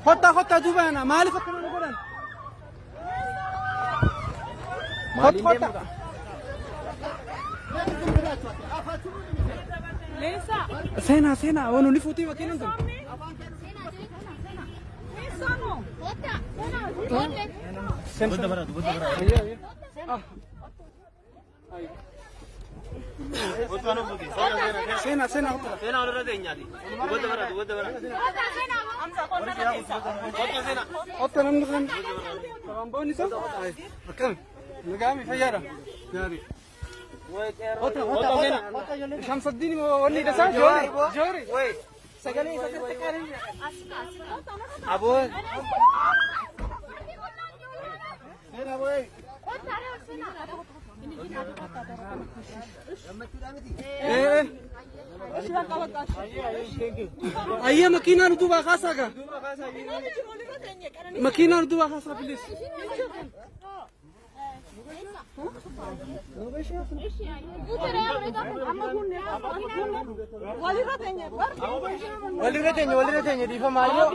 Kottaa kottaa duuba yana maaliif akkana nu godhan? Kottu kottaa. Seenaa seenaa waan nuti fuutii makiinaan tun. Seenaa seenaa kottaa. Seenaa walirra teenyaati. Dubbata bara dubbata bara. Kottaa namni kan. Kabamboonni isa. Akkami? Nagaami fayyaadha. Gaarii. Kottaa kottaa. Shamsaddiin wanni hidhasaa joori joori. Sagalee isa sirriitti qaalii. Aboo. Ayya makiinaa nu duubaa kaasaa gaa. Makiinaa nu duubaa kaasaa bilis. Walirra teenye dhiifama yoo.